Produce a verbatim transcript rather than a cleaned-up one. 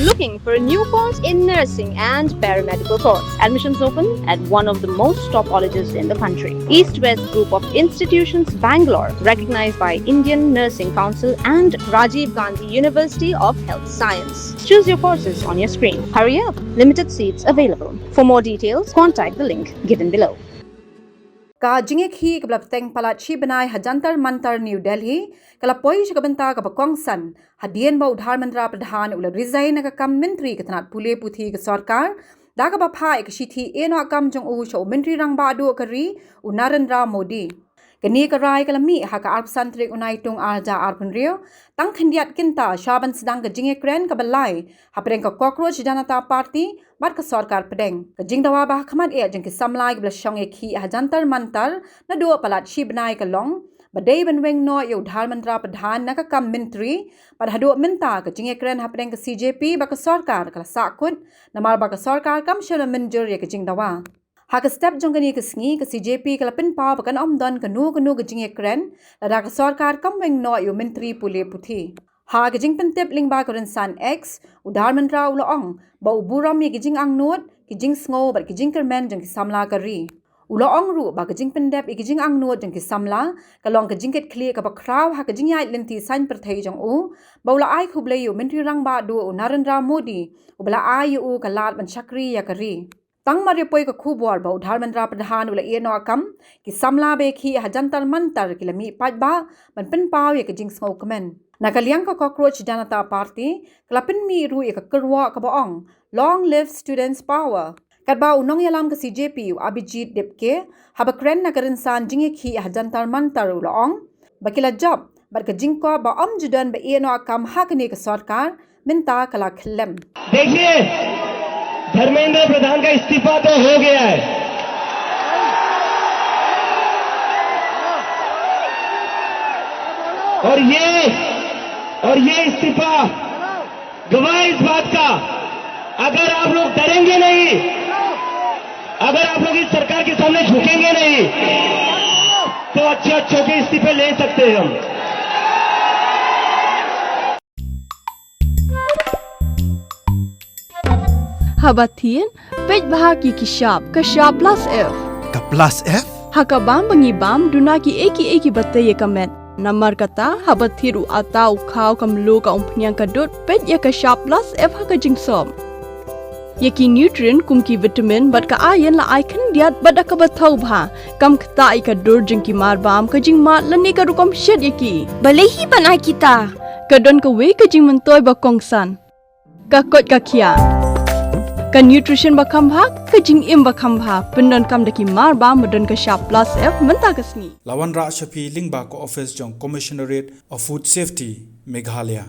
Looking for a new course in nursing and paramedical course? Admissions open at one of the most top colleges in the country. East West Group of Institutions, Bangalore, recognized by Indian Nursing Council and Rajiv Gandhi University of Health Science. Choose your courses on your screen. Hurry up, limited seats available. For more details, contact the link given below. Ka jingïakhih kaba la bteng palat shi bnai ha Jantar Mantar, New Delhi, ka la poi sha ka bynta kaba kongsan hadien ba u Dharmendra Pradhan u la resign na ka kam myntri ka tnat pule puthi ka sorkar, da kaba phah ïa ka shithi ïehnoh kam jong u sha u Myntri Rangbah Duh ka ri, u Narendra Modi. Kane ka rai ka la mih ha ka arphew san tarik u Naitung arhajar arphew hynriew, tang khyndiat kynta sha ban sdang ka jingïakren kaba lai hapdeng ka Cockroach Janata Party bad ka sorkar pdeng. Ka jingdawa ba ha khmat eh jong ki samla kiba la shong ïakhih ha Jantar Mantar naduh palat shi bnai ka long ba dei ban weng noh ïa u Dharmendra Pradhan na ka kam myntri, bad haduh mynta ka jingïakren hapdeng ka C J P bad ka sorkar ka la sahkut, namar ba ka sorkar kam shym la mynjur ïa ka jingdawa. Ha ka step jong kane ka sngi, ka C J P ka la pynpaw ba kan ym don kano kano ka jingïakren lada ka sorkar kam weng noh ïa u myntri pule puthi. Ha ka jingpyntip lyngba ka rynsan X, u Dharmendra u la ong ba u burom ïa ki jingangnud, ki jingsngew bad ki jingkyrmen jong ki samla ka ri. U la ong ruh ba ka jingpyndep ïa ki jingangnud jong ki samla ka long ka jingkitkhlieh kaba khraw ha ka jingïaid lynti saiñ pyrthei jong u, ba u la ai khublei ïa u Myntri Rangbah Duh u Narendra Modi, uba la ai ïa u ka lad ban shakri ïa ka ri. Tang mar ïa poi ka khubor ba u Dharmendra Pradhan u la ïehnoh kam, ki samla ba ïakhih ha Jantar Mantar ki la mih paidbah ban pynpaw ïa ka jingsngew kmen. Na ka liang ka Cockroach Janata Party ka la pynmih ruh ïa ka kyrwoh kaba ong, "Long live students' power." Katba u nongïalam ka C J P u Abhijit Dipke haba kren na ka rynsan jingïakhih ha Jantar Mantar u la ong ba ki la jop bad ka jingkop ba ym ju don ba ïehnoh kam ha kane ka sorkar, mynta ka la khyllem. देखिए, धर्मेंद्र प्रधान का इस्तीफा तो हो गया है, और ये, और ये इस्तीफा गवाह इस बात का, अगर आप लोग डरेंगे नहीं, अगर आप लोग इस सरकार के सामने झुकेंगे नहीं, तो अच्छे अच्छों के इस्तीफे ले सकते हैं हम। Haba thied, peit bha ki ki shap, ka shap plus F. Ka plus F? Ha ka bam ba ngi bam, duna ki ei ki ei kiba tei ïa ka met. Namar kata, haba thied u atta u khaw ka mluh ka umphniang ka dud, peit ïa ka shap plus F ha ka jingsop. Ïa ki nutrient kum ki vitamin bad ka iron la ai khyndiat bad da kaba thaw bha. Kam ktah ïa ka dur jong ki marbam, ka jingmad lane ka rukom shet ïa ki. Balei hi ban ai kita? Ka don kawei ka jingmyntoi ba kongsan. Ka koit ka khiah. Ka nutrition ba kham bha, ka jingim ba kham bha. Pyndonkam da ki marbam ba don ka shap plus F mynta ka sngi. La wanrah sha phi lyngba ka office jong Commissionerate of Food Safety, Meghalaya.